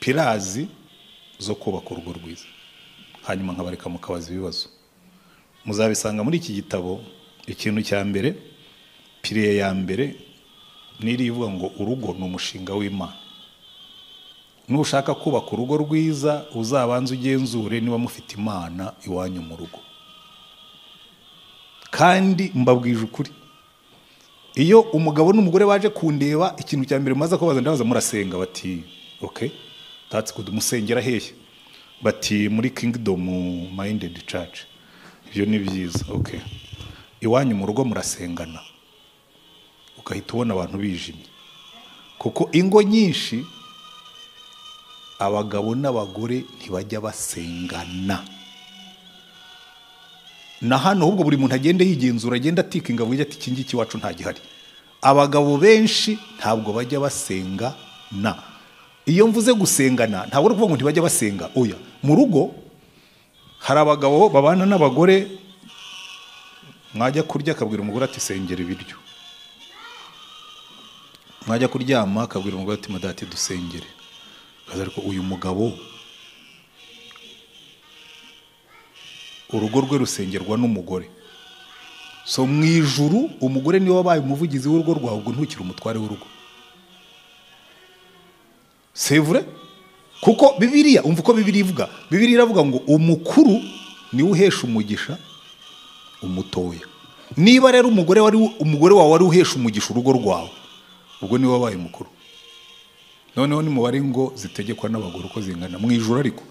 Pillars zo kubaka urugo rwiza, hanyuma nkabareka mukabaza ibibazo. Muzabisanga muri iki gitabo. Ikintu cya mbere, pilier ya mbere niri ivuga ngo urugo ni umushinga w'Imana. Nushaka kubaka urugo rwiza uzabanza ugenzure niba mufite Imana iwanyu mu rugo. Kandi mbabwije ukuri, iyo umugabo n'umugore baje kundeba, ikintu cya mbere maze kubaza, ndabaza murasenga? Bati okay, that's good. Musengera hehe? Bati muri Kingdom Minded Church. Ibyo ni byiza, okay. Iwanyu mu rugo murasengana? Ugahita ubona abantu bijimye, kuko ingo nyinshi abagabo n'abagore ntibajya basengana. Na hano ahubwo buri muntu agende yigenzura, agende atikinga avuge ati iki ngiki iwacu nta gihari. Abagabo benshi ntabwo bajya basengana. Iyo mvuze gusengana ntabwo ari ukuvuga ngo ntibajya basenga, oya. Mu rugo hari abagabo babana n'abagore, mwajya kurya akabwira umugore ati sengera ibiryo, mwajya kuryama akabwira umugore ati madati dusengere. Ariko uyu mugabo urugo rwe rusengerwa n'umugore. So mu ijuru umugore niwe wabaye umuvugizi w'urugo rwawe, ubwo ntukiri umutware w'urugo. C'est vrai? Kuko Bibiliya, umva uko Bibiliya ivuga. Bibiliya iravuga ngo umukuru niwe uhesha umugisha umutoya. Niba rero umugore wari umugore wawe wari uhesha umugisha urugo rwawe, ubwo niwe wabaye umukuru. Noneho nimubare ngo zitegekwa n'abagore uko zingana mu ijuru, ariko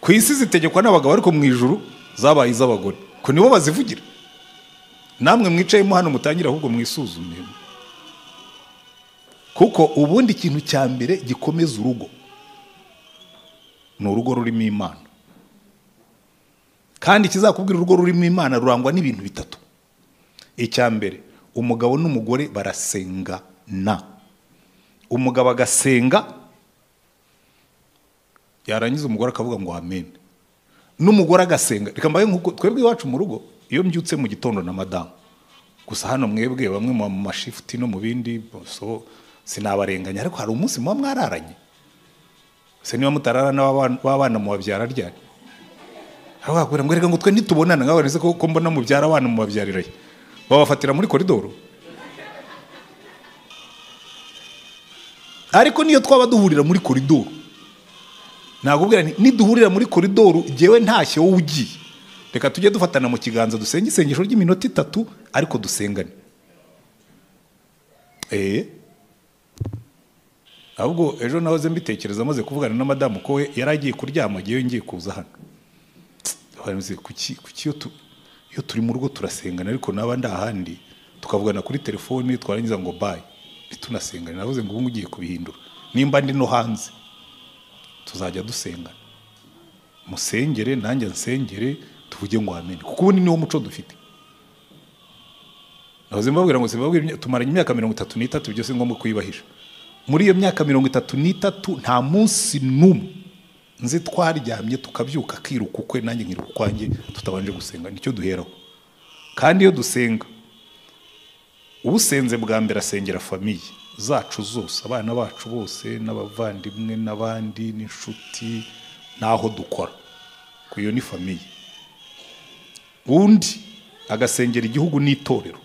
ku isi zitegekwa n'abagabo, ariko mu ijuru zabaye iz'abagore, ko nibo bazivugira. Namwe mwicayemo hano mutangira ahubwo mwisuzume, kuko ubundi ikintu cya mbere gikomeza urugo ni urugo rurimo Imana. Kandi ikizakubwira urugo rurimo Imana rurangwa n'ibintu bitatu. Icya mbere, umugabo n'umugore barasengana. Umugabo agasenga, yarangiza umugore akavuga ngo amen. N'umugore agasenga. Reka mbaye nkuko twebwe iwacu mu rugo, iyo mbyutse mu gitondo na madamu, gusa hano mwebwe bamwe mu mashifuti no mu bindi, so sinabarenganya, ariko hari umunsi muba mwararanye. Se niba mutarara n'abana mubabyara ryari? Abakubwira ngo reka ngo twe ntitubonana, nk'abareze ko mbona mubyara abana mubabyariraye, babafatira muri koridoro. Ariko niyo twaba duhurira muri koridoro, nakubwira nti niduhurira muri koridoro jewe ntashye wowe ugiye, reka tujye dufatana mu kiganza dusenge isengesho ry'iminota 3, ariko dusengane. Ahubwo ejo nahoze mbitekereza maze kuvugana na madamu ko we yaragiye kuryama agiye ngiye kuza hano. Kuki iyo turi mu rugo turasengana, ariko naba ndahandi tukavugana kuri telefone twarangiza ngo bye bitunasengana. Navuze ngo ubu ugiye kubihindura, nimba ndi no hanze tuzajya dusengana, musengere nanjye nsengere, tuvuge ngo amen, kuko ubundi niwo muco dufite. Nahoze mbabwira ngo simbabwira, tumaranye imyaka 33, byose ngombwa kuyibahisha. Muri iyo myaka 33 nta munsi n'umwe nzi twaryamye tukabyuka akiruka ukwe nanjye nkiruka ukwanjye tutabanje gusenga. Nicyo duheraho. Kandi iyo dusenga, usenze bwa mbere asengera famiye zacu zose, abana bacu bose n'abavandimwe n'abandi n'inshuti n'aho dukora, ku iyo ni famiye. Undi agasengera igihugu n'itorero.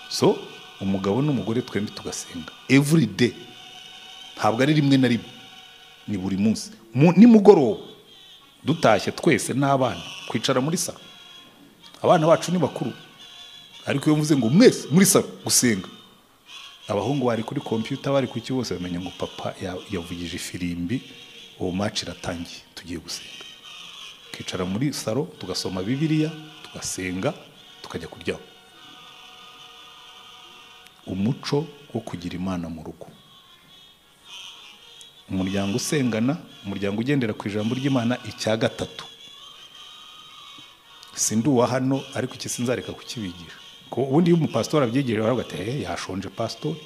So umugabo n'umugore twembi tugasenga every day, ntabwo ari rimwe na rimwe, ni buri munsi. Nimugoroba dutashye twese n'abana kwicara muri salo. Abana bacu ni bakuru, ariko iyo mvuze ngo mwese muri salo gusenga, abahungu bari kuri computer bari kuki bose bamenya ngo papa yavugije ifirimbi, uwo match iratangiye, tugiye gusenga. Kicara muri salo tugasoma Bibiliya, tugasenga, tukajya kuryama. Umuco wo kugira Imana mu rugo, umuryango usengana, umuryango ugendera ku ijambo ry'Imana. Icya gatatu, sinduwa hano ariko iki sinzareka kukibigisha, ko ubundi iyo umupastori abyigirira baravuga ati yashonje pastori,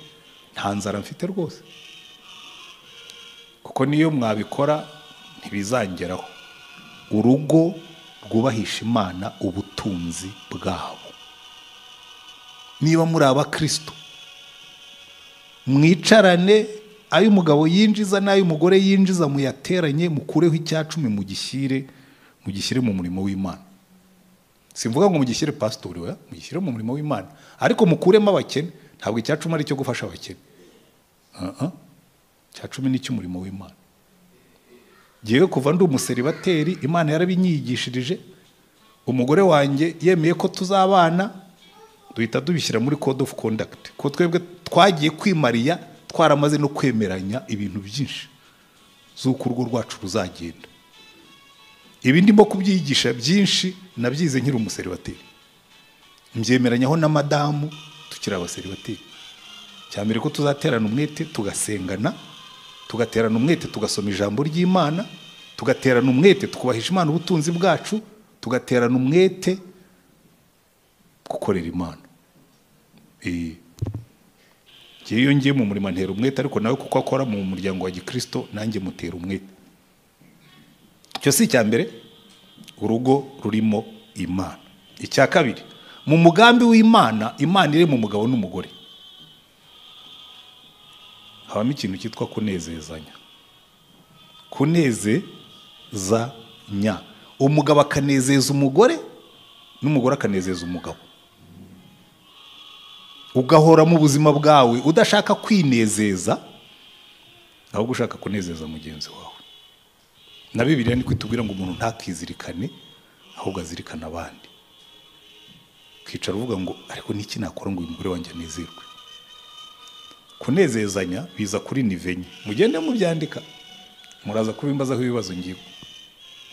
nta nzara mfite rwose, kuko niyo mwabikora ntibizangeraho. Urugo rwubahisha Imana ubutunzi bwabo. Niba muri abakristo, mwicarane Ayo umugabo yinjiza n'ayo umugore yinjiza muyateranye, mukureho 10 mugishyire mu murimo w'Imana. Simvuga ngo mugishyire pastori, oya, mugishyire mu murimo w'Imana, ariko mukuremo abakene. Ntabwo 10 ari cyo gufasha abakene. 10 ni cy'umurimo w'Imana. Giye kuva ndi umuseribateri, Imana yarabinyigishirije. Umugore wanjye yemeye ko tuzabana, duhita dubishyira muri code of conduct, ko twebwe twagiye kwimariya twaramaze no kwemeranya ibintu byinshi z'uko urugo rwacu ruzagenda. Ibi ndimo kubyigisha byinshi nabyize nkiri umuseribateri, mbyemeranyaho na madamu tukiri abaseribateri. Cyambere ko tuzaterana umwete tugasengana, tugaterana umwete tugasoma ijambo ry'Imana, tugaterana umwete tukubahisha Imana ubutunzi bwacu, tugaterana umwete gukorera Imana. Iyo ngiye mu murimo ntera umwete, ariko nawe kuko akora mu muryango wa Gikristo nanjye mutera umwete. Icyo si icya mbere, urugo rurimo Imana. Icya kabiri, mu mugambi w'Imana, Imana iri mu mugabo n'umugore, habamo ikintu cyitwa kunezezanya. Kunezezanya, umugabo akanezeza umugore n'umugore akanezeza umugabo. Ugahora mu buzima bwawe udashaka kwinezeza, ahubwo ushaka kunezeza mugenzi wawe. Na Bibiliya niko itubwira ngo umuntu ntakizirikane ahubwo azirikana abandi. Kwicara uvuga ngo ariko niki nakora ngo uyu mugore wanjye anezerwe. Kunezezanya biza kuri nivenye. Mugende mubyandika, muraza kubimbazaho ibibazo ngiye.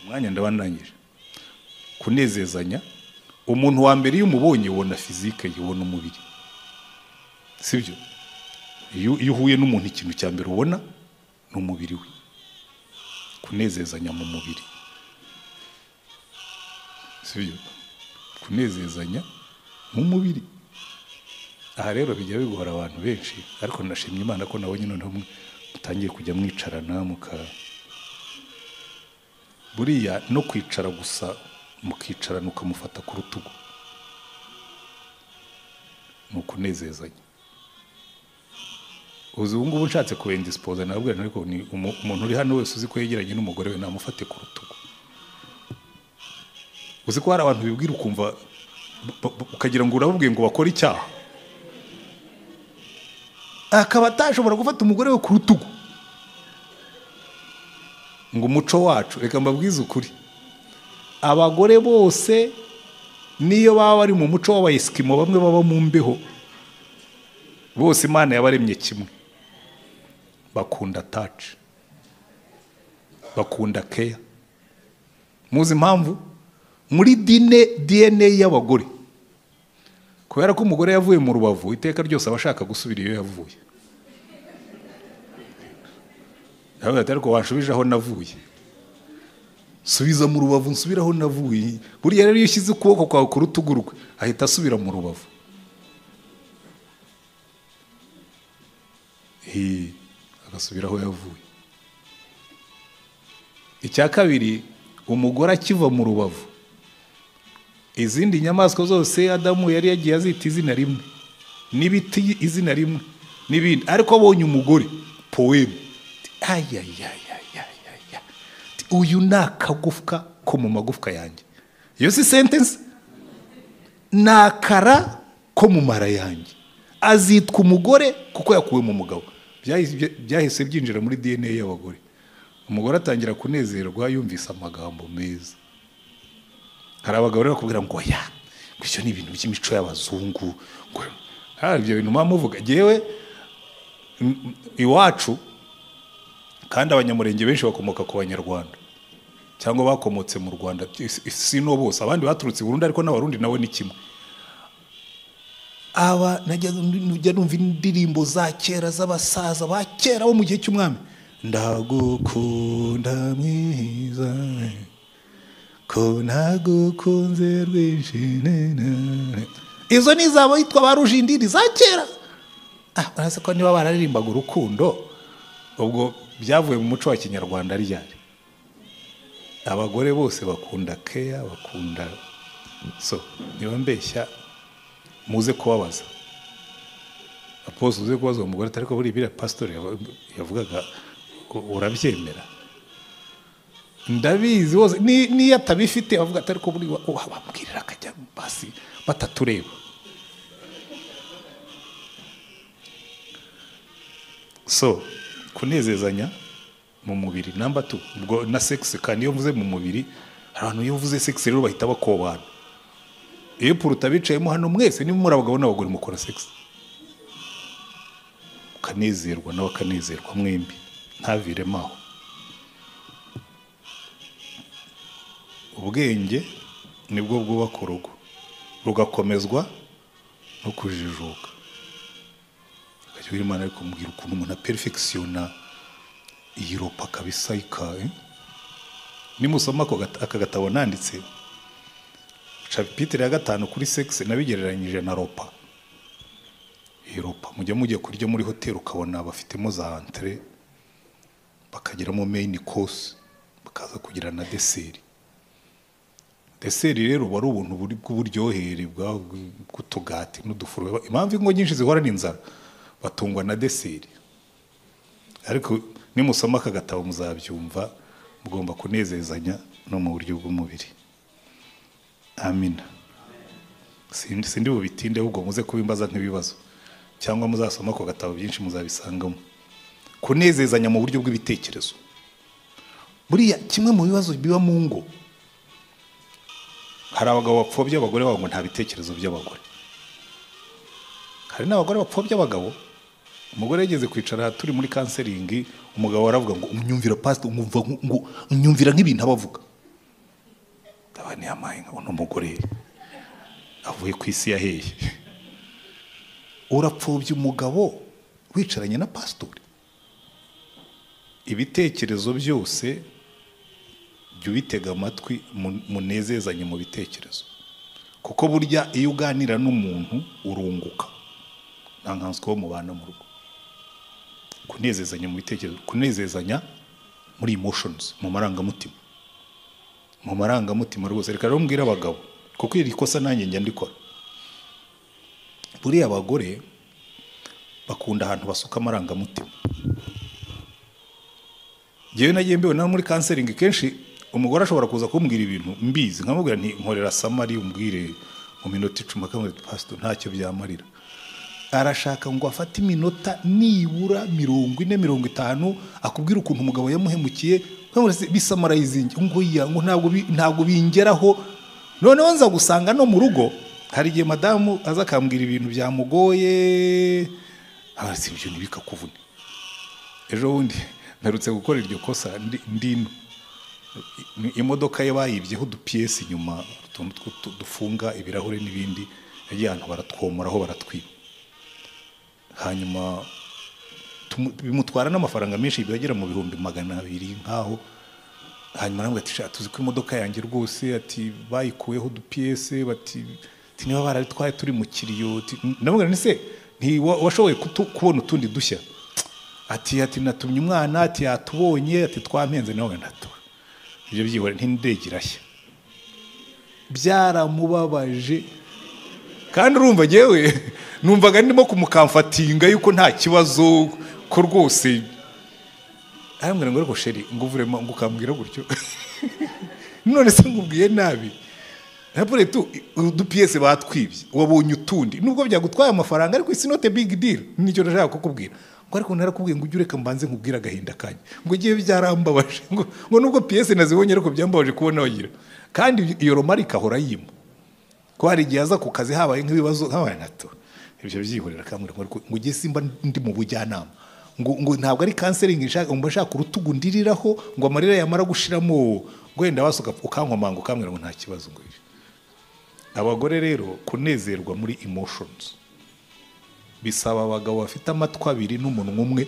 Umwanya ndabanangije. Kunezezanya, umuntu wa mbere iyo umubonye ubona physique, ubona umubiri. Sibyo? Iyo uhuye n'umuntu ikintu cya mbere ubona ni umubiri we. Kunezezanya mu mubiri. Sibyo? Kunezezanya mu mubiri. Aha rero bijya bigora abantu benshi, ariko ndashimye Imana ko nabonye noneho mutangiye kujya mwicarana muka buriya no kwicara gusa mukicarana ukamufata ku rutugu ni ukunezezanya. Uzi ubu ngubu nshatse kubendispose nababwira ariko ni umuntu uri hano wese uzi ko yegeranye n'umugore we namufate ku rutugu. Uzi ko hari abantu bibwira ukumva ukagira ngo urababwiye ngo bakore icyaha, akaba atashobora gufata umugore we ku rutugu. Ngo umuco wacu, reka mbabwize ukuri, abagore bose niyo baba bari mu muco w'abayesikimo bamwe baba mu mbeho, bose Imana yabaremye kimwe. Bakunda touch, bakunda care. Muzi impamvu? Muri DNA y'abagore, kubera ko umugore yavuye mu rubavu iteka ryose aba ashaka gusubira iyo yavuye. Ariko wanshubije aho navuye, subiza mu rubavu nsubira aho navuye. Buriya rero iyo ushyize ukuboko kwawe ku rutugu rwe ahita asubira mu rubavu. Agasubira aho yavuye. Icya kabiri, umugore akiva mu rubavu, izindi nyamaswa zose Adamu yari yagiye azita izina rimwe, n'ibiti izina rimwe, n'ibindi, ariko abonye umugore poem, ayayayayaya, uyu ni akagufwa ko mu magufwa yanjye. Iyo si sentence, ni akara ko mu mara yanjye. Azitwa umugore kuko yakuwe mu mugabo. Byahise byinjira muri DNA y'abagore. Umugore atangira kunezerwa yumvise amagambo meza. Hari abagabo rero bakubwira ngo ya, ngo icyo ni ibintu by'imico y'abazungu, ngo ibyo bintu muvuga. Jewe iwacu kandi abanyamurenge benshi bakomoka ku banyarwanda cyangwa bakomotse mu Rwanda, si no bose, abandi baturutse Burundi, ariko n'abarundi nabo ni kimwe. Aba najya numva indirimbo za kera z'abasaza ba kera bo mu gihe cy'umwami, ndagukunda mwiza ko nagukunze rwinshi. Izo ni izabo yitwa ba Rujindiri za kera. Uretse ko niba bararirimbaga urukundo, ubwo byavuye mu muco wa kinyarwanda ryari. Abagore bose bakunda care, bakunda so niba mbeshya muze kubabaza. Apostle uze kubaza umugore atari ko buri biriya pastor yavugaga urabyemera? Ndabizi wose niyo atabifite avuga atari ko buri wabwirira akajya basi batatureba. So kunezezanya mu mubiri number 2, ubwo na sex. Kandi iyo mvuze mu mubiri, abantu iyo mvuze sex rero bahita bakobana. Iyo puruta bicayemo hano mwese ni muri abagabo n'abagore mukora sex, ukanezerwa nawe akanezerwa mwembi, ntaviremo aho. Ubwenge nibwo bwubaka urugo, rugakomezwa no kujijuka. Akajya Imana ari kumubwira ukuntu umuntu aperfectiona iyi ropa kabisa ika. Nimusoma aka gatabo nanditse chapitre ya 5 kuri sex, nabigereranyije na ropa. Iyi ropa mujya mujye kurya muri hotel ukabona bafitemo za entrée, bakagiramo main course, bakaza kugira na dessert. Dessert rero wari ubuntu buri bw'uburyohere bw'utugati n'udufuru. Impamvu ingo nyinshi zihora n'inzara batungwa na dessert. Ariko nimusoma aka gatabo muzabyumva, mugomba kunezezanya no mu buryo bw'umubiri. Amina. Sindi bubitinde ahubwo muze kubimbaza nk'ibibazo, cyangwa muzasoma ako gatabo byinshi muzabisangamo. Kunezezanya mu buryo bw'ibitekerezo. Buriya kimwe mu bibazo biba mu ngo, hari abagabo bapfobya abagore babo ngo nta bitekerezo by'abagore. Hari n'abagore bapfobya abagabo. Umugore yageze kwicara turi muri counseling, umugabo aravuga ngo umnyumvira pastor, umva ngo unyumvira nk'ibintu abavuga. Ndabani yamaye ngo umugore avuye ku isi yaheye. Urapfobya umugabo wicaranye na pastor. Ibitekerezo byose jya ubitega amatwi, munezezanye mu bitekerezo. Kuko burya iyo uganira n'umuntu urunguka. Nta nkanswe wo mubana mu rugo. Kunezezanya mu bitekerezo, kunezezanya muri emotions, mu marangamutima. Mu marangamutima rwose. Reka rero mbwira abagabo, kuko iri kosa nanjye njya ndikora. Buriya abagore bakunda ahantu basuka amarangamutima. Jewe nagiye mbibona muri counseling kenshi, umugore ashobora kuza kumbwira ibintu mbizi, nkamubwira nti nkorera samari umbwire mu minota 10, akamubwira pastor ntacyo byamarira. Arashaka ngo afate iminota nibura 40 50 akubwira ukuntu umugabo yamuhemukiye, bisamarayizingi ngo iya ngo ntabwo bingeraho. Noneho nza gusanga no mu rugo hari igihe madamu aza akambwira ibintu byamugoye, si ibyo ntibikakuvune. Ejo bundi mperutse gukora iryo kosa ndino, imodoka ye bayibyeho udupiyesi inyuma, utuntu dufunga ibirahure n'ibindi, yagiye ahantu baratwomoraho baratwiba. Hanyuma bimutwara n'amafaranga menshi byagera mu 200,000 nkaho. Hanyuma arambwira ati tuzi ko imodoka yanjye rwose ati bayikuyeho udupiyese, bati niba barabitwaye turi mu kiriyo. Ndamubwira nti se ntiwashoboye kubona utundi dushya? Ati natumye umwana, ati yatubonye, ati twampenze. Nawe ndatura ibyo byihore ntindege irashya. Byaramubabaje. Kandi urumva jewe numvaga ndimo kumukamfatinga yuko nta kibazo ko rwose. Arambwira ngo ariko sheri ngo uvurema ngo ukambwira gutyo. None se ngubwiye nabi? Napure tu udupiyese batwibye, wabonye utundi nubwo byagutwaye amafaranga, ariko it's not a big deal. Nicyo ndashaka kukubwira. Ngo ariko narakubwiye ngo ujye ureka mbanze nkubwira agahinda kanjye, ngo giye byarambabaje, ngo nubwo piyese nazibonye ariko byambabaje kubona wagira. Kandi iyo romari ikahora yima. Ko hari igihe aza ku kazi habaye nk'ibibazo habaye nato, ibyo byihorera akamubwira ngo ujye simba ndi mu bujyanama, ngo ntabwo ari counseling nshaka, ngo nshaka urutugu ndiriraho, ngo amarira yamara gushiramo ngo wenda wasuka ukankomanga ukambwira ngo nta kibazo. Ngo abagore rero kunezerwa muri emotions bisaba abagabo bafite amatwi abiri n'umunwa umwe.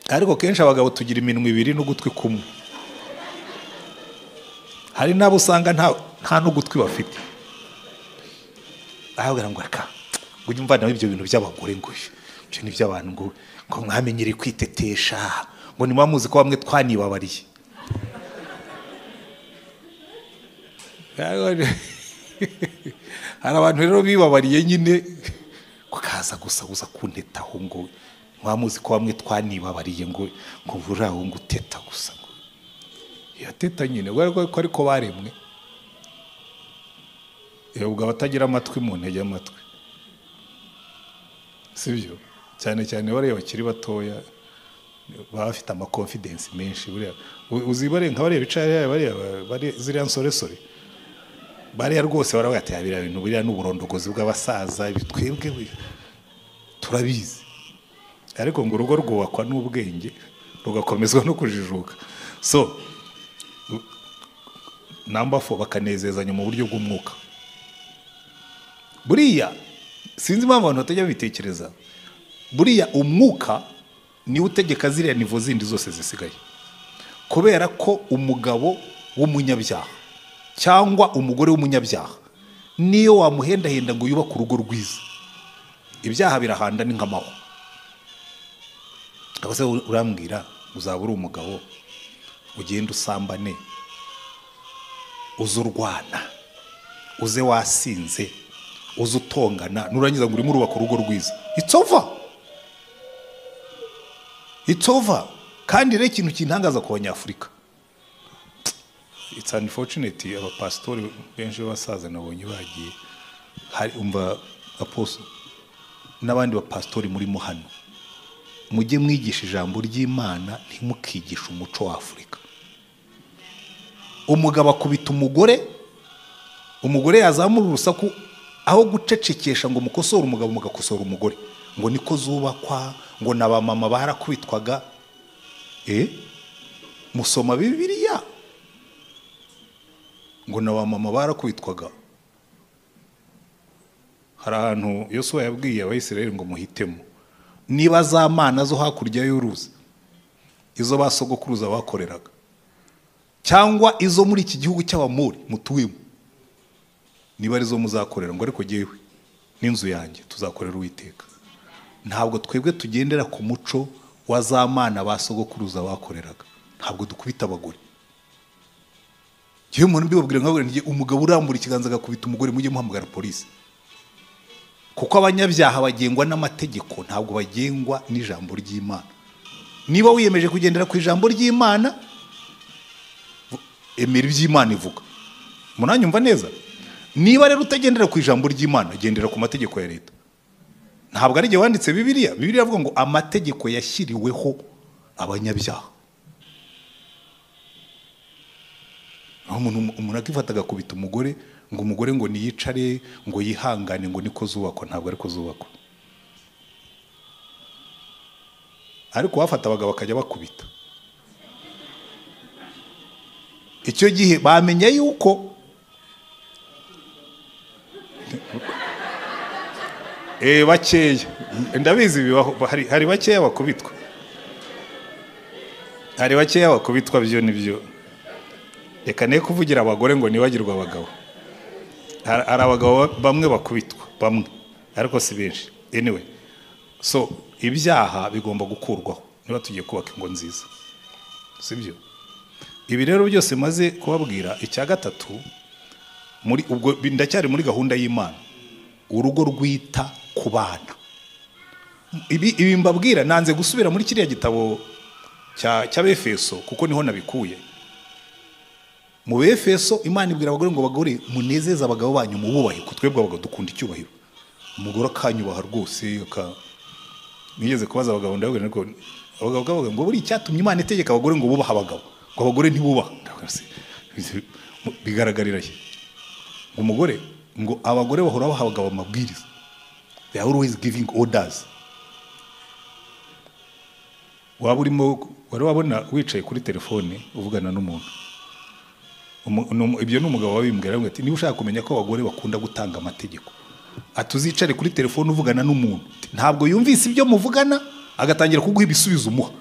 Ariko kenshi abagabo tugira iminwa ibiri n'ugutwi kumwe. Hari nabo usanga nta n'ugutwi bafite. Ahabwira ngo reka ngo ujye umvana ibyo bintu by'abagore, ngo ibyo ni by'abantu, ngo mwamenyere kwitetesha, ngo ni muzi ko bamwe twanibabariye. Hari abantu rero bibabariye nyine kukaza gusa gusa kuntetaho ngo mwamuzi ko bamwe twanibabariye ngo buraho ngo uteta gusa ngo yateta nyine ko ariko baremwe. Ubwo abatagira amatwi mu ntege amatwi, sibyo? Cyane cyane bariya bakiri batoya baba bafite ama confidence menshi. Buriya uzibare nka bariya bicaye bariya ziriya nsoresore bariya rwose baravuga ati biriya bintu buriya n'uburondogozi bw'abasaza twebwe turabizi. Ariko ngo urugo rwubakwa n'ubwenge rugakomezwa no kujijuka. So number 4, bakanezezanya mu buryo bw'umwuka. Buriya sinzi impamvu abantu batajya bitekereza, buriya umwuka ni utegeka ziriya nivo zindi zose zisigaye. Kubera ko umugabo w'umunyabyaha cyangwa umugore w'umunyabyaha niyo wamuhendahenda ngo yubake urugo rwiza, ibyaha birahanda ni nk'amahwa. Abase urambwira uzaba uri umugabo ugenda usambane, uzurwana, uze wasinze, uze utongana, nurangiza ngo urimo urubaka urugo rwiza. It's over. It's over. Kandi rero ikintu kintangaza ku Banyafurika, it's unfortunate, abapasitori benshi b'abasaza nabonye bagiye hari umva apostle n'abandi bapasitori murimo hano, mujye mwigisha ijambo ry'Imana, ntimukigisha umuco wa Afurika. Umugabo akubita umugore, umugore yazamura urusaku, aho gucecekesha ngo mukosore umugabo mugakosora umugore, ngo niko zubakwa, ngo na mama barakubitwaga. Musoma Bibiliya ngo na mama barakubitwaga. Hari ahantu Yosuwa yabwiye Abayisiraheli ngo muhitemo niba za mana zo hakurya y'uruzi, izo basogokuruza bakoreraga, cyangwa izo muri iki gihugu cy'Abamori mutuyemo, niba arizo muzakorera, ngo ariko jyewe n'inzu yanjye tuzakorera Uwiteka. Ntabwo twebwe tugendera ku muco wa za mana basogokuruza bakoreraga. Ntabwo dukubita abagore. Jyewe umuntu mbibabwira nkabwira nti umugabo urambura ikiganza agakubita umugore mujye muhamagara polisi. Kuko abanyabyaha bagengwa n'amategeko, ntabwo bagengwa n'ijambo ry'Imana. Niba wiyemeje kugendera ku ijambo ry'Imana, emera iby'Imana ivuga. Munanyumva neza? Niba rero utagendera ku ijambo ry'Imana, gendera ku mategeko ya leta. Ntabwo ari jye wanditse Bibiliya. Bibiliya ivuga ngo amategeko yashyiriweho abanyabyaha. Aho umuntu akifata agakubita umugore, ngo umugore ngo niyicare, ngo yihangane, ngo niko zubakwa. Ntabwo ariko zubakwa. Ariko bafata abagabo bakajya bakubita, icyo gihe bamenya yuko bakeya, ndabizi bibaho, hari bakeya bakubitwa, hari bakeya bakubitwa, byo nibyo. Reka ne kuvugira abagore ngo nibagirwe abagabo. Hari abagabo bamwe bakubitwa, bamwe, ariko si benshi. Anyway, so ibyaha bigomba gukurwaho niba tugiye kubaka ingo nziza, sibyo? Ibi rero byose maze kubabwira. Icya gatatu, muri ubwo ndacyari muri gahunda y'Imana, urugo rwita ku bana. Ibi mbabwira nanze gusubira muri kiriya gitabo cy'Abefeso kuko niho nabikuye. Mu Befeso Imana ibwira abagore ngo bagore munezeze abagabo banyu mububahe, ko twebwe abagabo dukunda icyubahiro. Umugore akanyubaha rwose. Nigeze kubaza abagabo, ndababwira ngo abagabo ngo buri cyatumye Imana itegeka abagore ngo bubaha abagabo, ngo abagore ntibubaha. Bigaragarira he? Ngo umugore, ngo abagore bahora baha abagabo amabwiriza. They are always giving orders. Waba urimo wari wabona wicaye kuri telefone uvugana n'umuntu, ibyo ni umugabo wabimbwira ati niba ushaka kumenya ko abagore bakunda gutanga amategeko, atuzicare kuri telefone uvugana n'umuntu, ntabwo yumvise ibyo muvugana agatangira kuguha ibisubizo umuha.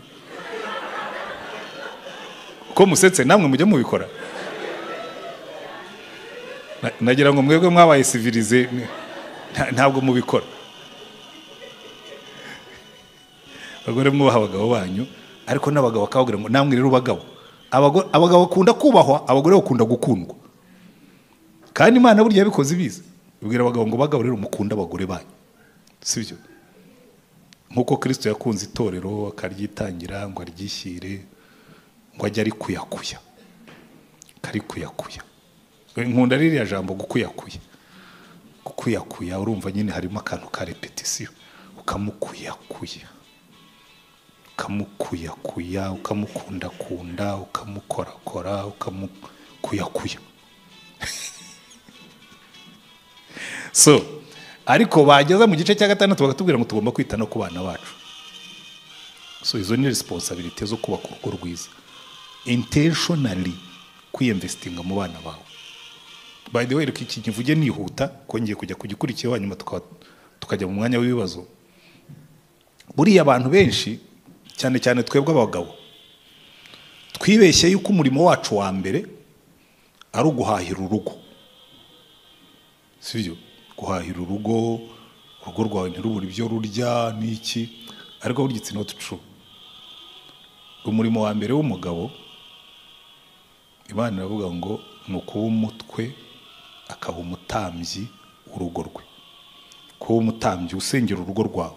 Ko musetse namwe mujye mubikora. Nagira ngo mwebwe mwabaye civilize ntabwo mubikora. Abagore mwubaha abagabo banyu, ariko n'abagabo bakababwira ngo namwe rero bagabo, abagabo bakunda kubahwa, abagore bakunda gukundwa. Kandi Imana burya yabikoze ibizi, ibwira abagabo ngo bagabo rero mukunda abagore banyu, sibyo? Nkuko Kristo yakunze itorero akaryitangira ngo aryishyire, ngo ajye ari kuyakuya, kari kuyakuya. Nkunda ririya jambo gukuyakuya, gukuyakuya. Urumva nyine harimo akantu ka repetition, ukamukuyakuya, ukamukuyakuya, ukamukundakunda, ukamukorakora, ukamukuyakuya. So ariko bageza mu gice cya 6 bakatubwira ngo tugomba kwita no ku bana bacu. So izo ni responsibility zo kubaka urugo rwiza, intentionally kwiyinvestinga mu bana bawe. By the way, reka iki nkivuge nihuta ko ngiye kujya kugikurikiye, hanyuma tukajya mu mwanya w'ibibazo. Buriya abantu benshi cyane cyane twebwe abagabo twibeshye yuko umurimo wacu wa mbere ari uguhahira urugo, sibyo? Guhahira urugo, urugo rwawe ntirubure ibyo rurya n'iki, ariko burya it's not true. Umurimo wa mbere w'umugabo, Imana iravuga ngo ni ukuba umutwe akaba umutambyi w'urugo rwe, kuba umutambyi usengera urugo rwawe.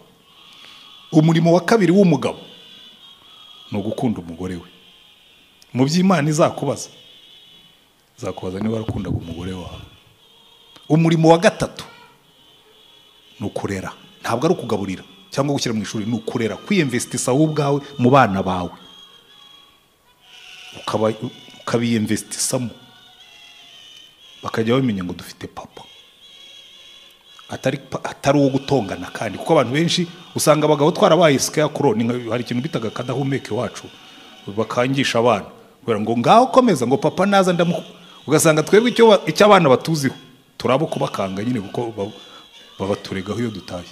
Umurimo wa kabiri w'umugabo ni ugukunda umugore we. Mu by'Imana izakubaza, izakubaza niba warakundaga umugore wawe. Umurimo wa gatatu ni ukurera, ntabwo ari ukugaburira cyangwa gushyira mu ishuri, ni ukurera, kwiyinvestisa wowe ubwawe mu bana bawe, ukabiyinvestisamo, bakajya bamenya ngo dufite papa, atari uwo gutongana. Kandi kuko abantu benshi usanga abagabo twarabaye scarecrow, hari ikintu bitaga kadahumeke wacu bakangisha abana kubera ngo ngaho komeza ngo papa naza ndamu, ugasanga twebwe icyo abana batuziho turabo kubakanga nyine, kuko babaturegaho iyo dutaye.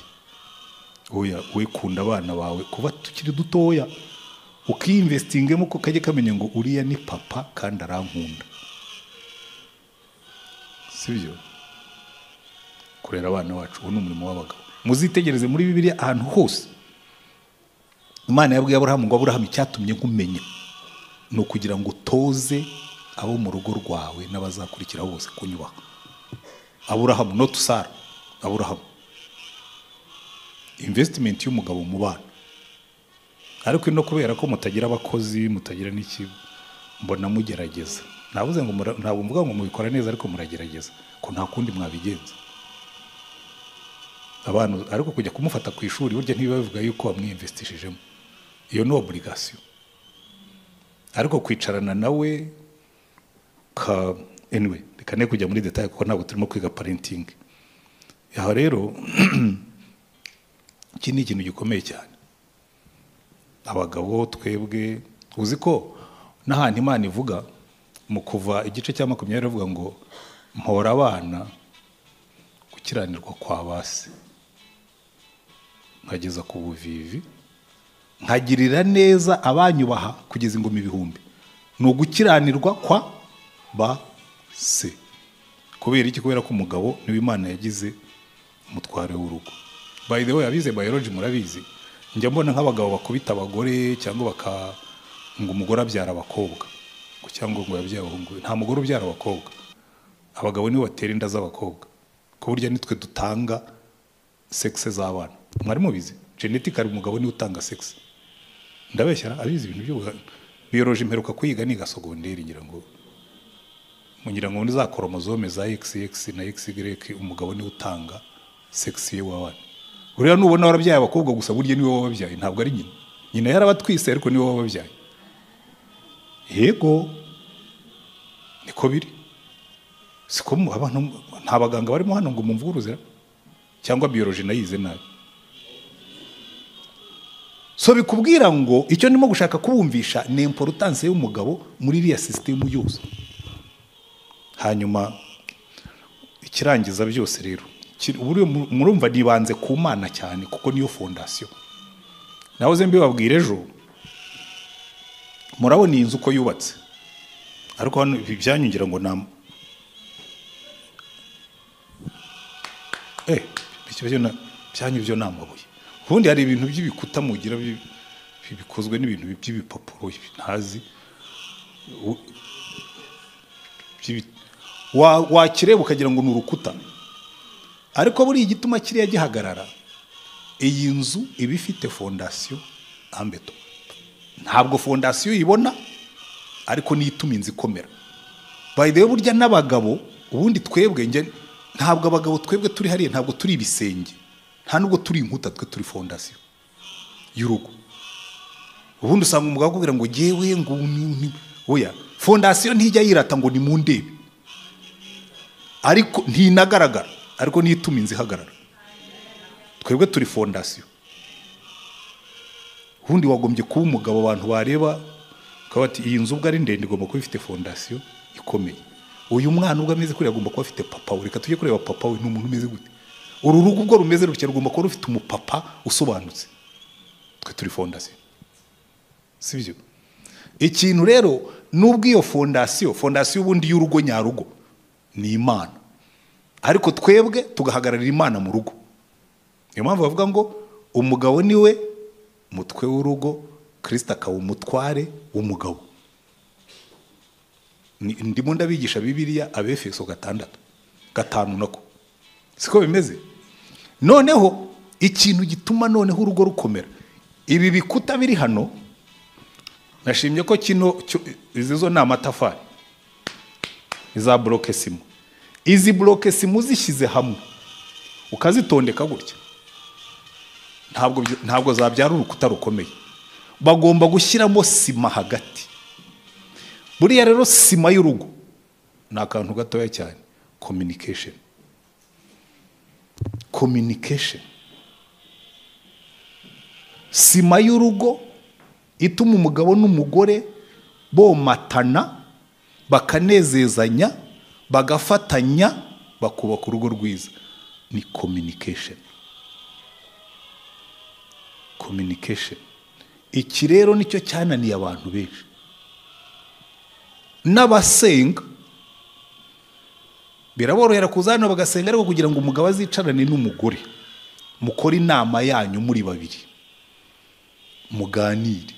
Oya, we kunda abana bawe kuba tukiri dutoya, ukiyinvestingemo ko kajye kamenya ngo uriya ni papa kandi arankunda, sibyo? Kurera abana bacu uwo ni umurimo w'abagabo. Muzitegereze muri Bibiliya ahantu hose Imana yabwiye Aburahamu ngo Aburahamu icyatumye nkumenya ni ukugira ngo utoze abo mu rugo rwawe n'abazakurikiraho bose kunyubaha. Aburahamu, not Sara, Aburahamu. Investment y'umugabo mu bana. Ariko no kubera ko mutagira abakozi, mutagira n'iki, mbona mugerageza. Navuze ngo ntabwo mvuga ngo mubikora neza, ariko muragerageza ko nta kundi mwabigenza. Abantu ariko kujya kumufata ku ishuri burya ntibibavuga yuko wamwinvestishijemo, iyo ni obligation. Ariko kwicarana nawe ka anyway, reka ne kujya muri detail kuko ntabwo turimo kwiga parenting. Aho rero iki ni ikintu gikomeye cyane. Abagabo twebwe uzi ko n'ahantu Imana ivuga mu Kuva igice cya 20 ivuga ngo mpora abana gukiranirwa kwa base, nkageza ku buvivi, nkagirira neza abanyubaha kugeza ingoma ibihumbi. Ni ugukiranirwa kwa ba se. Kubera iki? Kubera ko umugabo niwe Imana yagize umutware w'urugo. By the way, abize biology murabizi, njya mbona nk'abagabo bakubita abagore cyangwa baka ngo umugore abyara abakobwa cyangwa ngo yabyaye abahungu. Nta mugore ubyara abakobwa, abagabo nibo batera inda z'abakobwa, ko burya nitwe dutanga sexe z'abana. Mwari mubizi genetically umugabo niwe utanga sexe. Ndabeshyara abizi ibintu byo biology mperuka kuyiga niga secondaire, ngira ngo muri za chromosome za XX na XY umugabo niwe utanga sexe ye w'abana. Uriya nubona warabyaye abakobwa gusa burya niwe wababyaye, ntabwo ari nyina. Nyina yarabatwise ariko niwe wababyaye. Yego niko biri. Siko abantu nta baganga barimo hano ngo mumvuruzira cyangwa biology nayize nabi. So bikubwira ngo icyo ndimo gushaka kubumvisha ni importance y'umugabo muri iriya system yose. Hanyuma ikirangiza byose rero, murumva nibanze ku Mana cyane kuko niyo fondation. Nahoze mbibabwira ejo, murabona iyi nzu uko yubatse, ariko hano ibyanyungira ngo na byanyu byo namabuye. Ubundi hari ibintu by'ibikuta mugira bikozwe n'ibintu by'ibipapuro ntazi. Wakireba ukagira ngo ni urukuta, ariko buriya igituma kiriya gihagarara, iyi nzu iba ifite fondasiyo en béton. Ntabwo fondasiyo uyibona, ariko niyo ituma inzu ikomera. By the way, burya n'abagabo ubundi twebwe, njye ntabwo abagabo twebwe turi hariya, ntabwo turi ibisenge, nta nubwo turi inkuta, twe turi fondasiyo y'urugo. Ubundi usanga umugabo akubwira ngo jyewe ngo oya, fondasiyo ntijya yirata ngo ni mu ndebe, ariko ntinagaragara, ariko niyo ituma inzu ihagarara. Twebwe turi fondasiyo. Ubundi wagombye kuba umugabo abantu bareba ukaba bati iyi nzu ubwo ari ndende igomba kuba ifite fondasiyo ikomeye. Uyu mwana ubwo ameze kuriya agomba kuba afite papa we, reka tujye kureba papa we ni umuntu umeze gute. Uru rugo ubwo rumeze rutya rugomba kuba rufite umupapa usobanutse. Twe turi fondasiyo, sibyo? Ikintu rero nubwo iyo fondasiyo, fondasiyo ubundi y'urugo nyarugo ni Imana, ariko twebwe tugahagararira Imana mu rugo. Niyo mpamvu bavuga ngo umugabo niwe mutwe w'urugo, Kristo akaba umutware w'umugabo. Ndimo ndabigisha Bibiliya Abefeso 6:5 nako siko bimeze. Noneho ikintu gituma noneho urugo rukomera, ibi bikuta biri hano, nashimye ko kino izi zo ni amatafari, iza bloke sima. Izi bloke sima uzishyize hamwe ukazitondeka gutya, ntabwo zabyara urukuta rukomeye. Bagomba gushyiramo sima hagati. Buriya rero sima y'urugo ni akantu gatoya cyane, communication. Communication, sima y'urugo ituma umugabo n'umugore bomatana, bakanezezanya, bagafatanya, bakubaka urugo rwiza, ni communication. Communication. Iki rero nicyo cyananiye abantu benshi n'abasenga. Biraborohera kuza hano bagasenga, ariko kugira ngo umugabo azicarane n'umugore mukore inama yanyu muri babiri, muganire,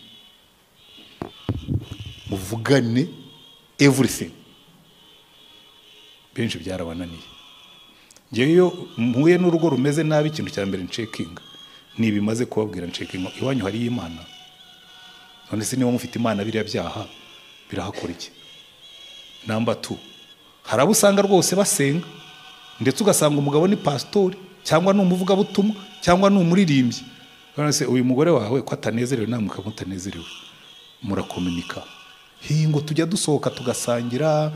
muvugane everything, benshi byarabananiye. Ngewe iyo mpuye n'urugo rumeze nabi, ikintu cya mbere ncekinga nibimaze kubabwira, ncekinga iwanyu hari Imana. None se niba mufite Imana biriya byaha birahakora iki? Number 2, hari abo usanga rwose basenga, ndetse ugasanga umugabo ni pastori cyangwa ni umuvugabutumwa cyangwa ni umuririmbyi. None se uyu mugore wawe ko atanezerewe, namwe mukaba mutanezerewe, murakomunika? Hingo tujya dusohoka tugasangira.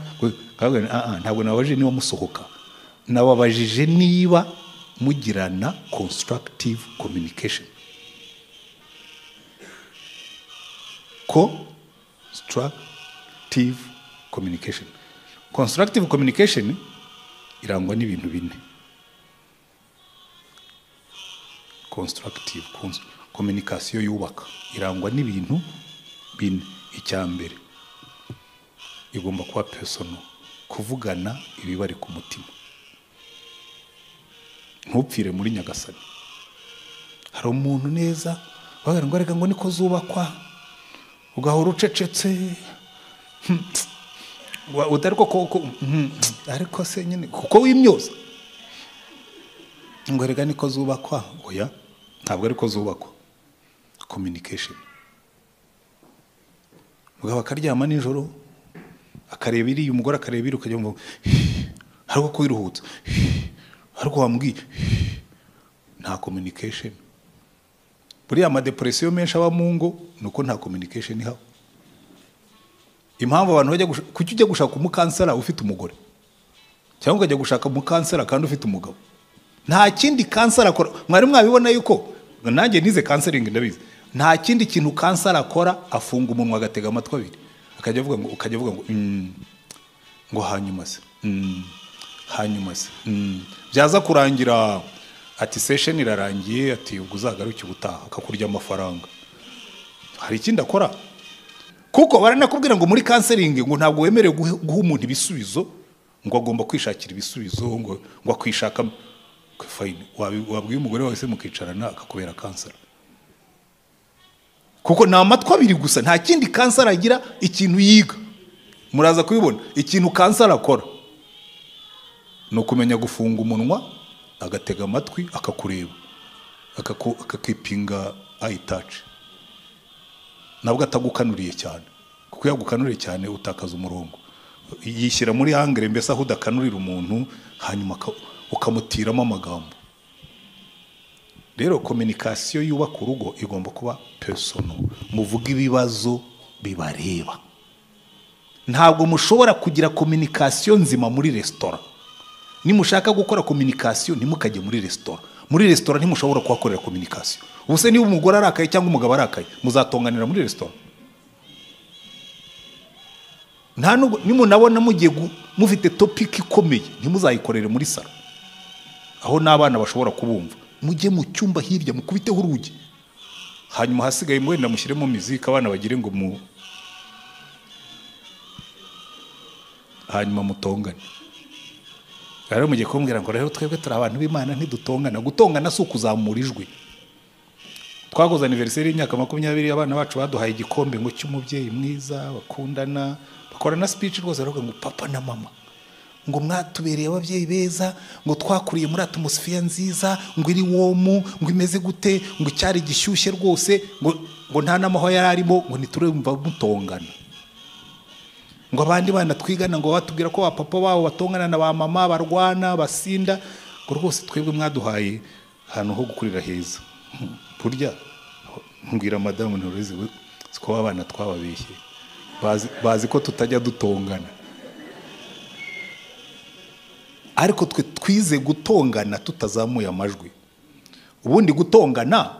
Ntabwo nababajije niba musohoka, nababajije niba mugirana constructive communication. Constructive communication. Constructive communication irangwa n'ibintu bine. Constructive communication yubaka irangwa n'ibintu bine. Icya mbere, igomba kuba personal, kuvugana ibibari ku mutima, ntupfire muri Nyagasani. Hari umuntu neza bagira ngo reka ngo niko zubakwa, ugahora ucecetse, utari ko ariko se nyine kuko wimyoza ngo reka niko zubakwa. Oya, ntabwo ariko zubakwa. Communication. Mugabo akaryama nijoro akareba iriya, umugore akareba iri, ukajya ngo ariko kwiruhutsa, ariko wambwiye nta communication. Buriya amadepresiyo menshi aba mu ngo nuko nta communication ihaba. Impamvu abantu bajya, kuki ujya gushaka umukansera ufite umugore, cyangwa ukajya gushaka umukansera kandi ufite umugabo? Nta kindi kansera akora. Mwari mwabibona yuko nanjye nize counseling, ndabizi. Nta kindi kintu kansera akora, afunga umunwa agatega amatwi abiri, akajya avuga ngo, ukajya avuga ngo ngo hanyuma se, hanyuma se, byaza kurangira ati session irarangiye, ati ubwo uzagaruke ubutaha, akakurya amafaranga. Hari ikindi akora? Kuko baranakubwira ngo muri counseling ngo ntabwo wemerewe guha umuntu ibisubizo, ngo agomba kwishakira ibisubizo, ngo akwishaka. Fine, wabwiye umugore wawe se mukicarana akakubera kansera? Kuko ni amatwi abiri gusa, nta kindi kansera agira. Ikintu yiga muraza kubibona, ikintu kansera akora. Ni ukumenya gufunga umunwa, agatega amatwi, akakureba, akakipinga eye touch. Nabwo atagukanuriye cyane, kuko iyo agukanuriye cyane utakaza umurongo. Yishyira muri angle mbese aho udakanurira umuntu, hanyuma ukamutiramo amagambo. Rero communication yubaka urugo igomba kuba personal. Muvuga ibibazo bibareba. Ntabwo mushobora kugira communication nzima muri restaurant. Nimushaka gukora communication ntimukajye muri restaurant. Muri restaurant ntimushobora kuhakorera communication. Ubuse niba umugore arakaye cyangwa umugabo arakaye, muzatonganira muri restaurant? Nta nubwo nimunabona mugiye mufite topic ikomeye, ntimuzayikorere muri salo aho n'abana bashobora kubumva. Mujye mu cyumba hirya mukubiteho urugi, hanyuma hasigaye mwenda mushyiremo muzika abana bagire ngo mu, hanyuma mutongane. Rero mugiye kumbwira ngo rero twebwe turi abantu b'Imana ntidutongana. Gutongana si ukuzamura ijwi. Twakoze anniversaire y'imyaka 20, abana bacu baduhaye igikombe ngo cy'umubyeyi mwiza, bakundana, bakora na speech rwose, baravuga ngo papa na mama ngo mwatubereye ababyeyi beza, ngo twakuriye muri atmosphere nziza, ngo iri womu, ngo imeze gute, ngo icyari gishyushye rwose, ngo nta n'amaho yari arimo, ngo ntiturumva mutongana. Ngo abandi bana twigana ngo batubwira ko ba papa babo batongana na ba mama, barwana, basinda, ngo rwose twebwe mwaduhaye ahantu ho gukurira heza. Burya mbwira madamu nturuzi ko abana twababeshye, bazi ko tutajya dutongana. Ariko twe twize gutongana tutazamuye amajwi. Ubundi gutongana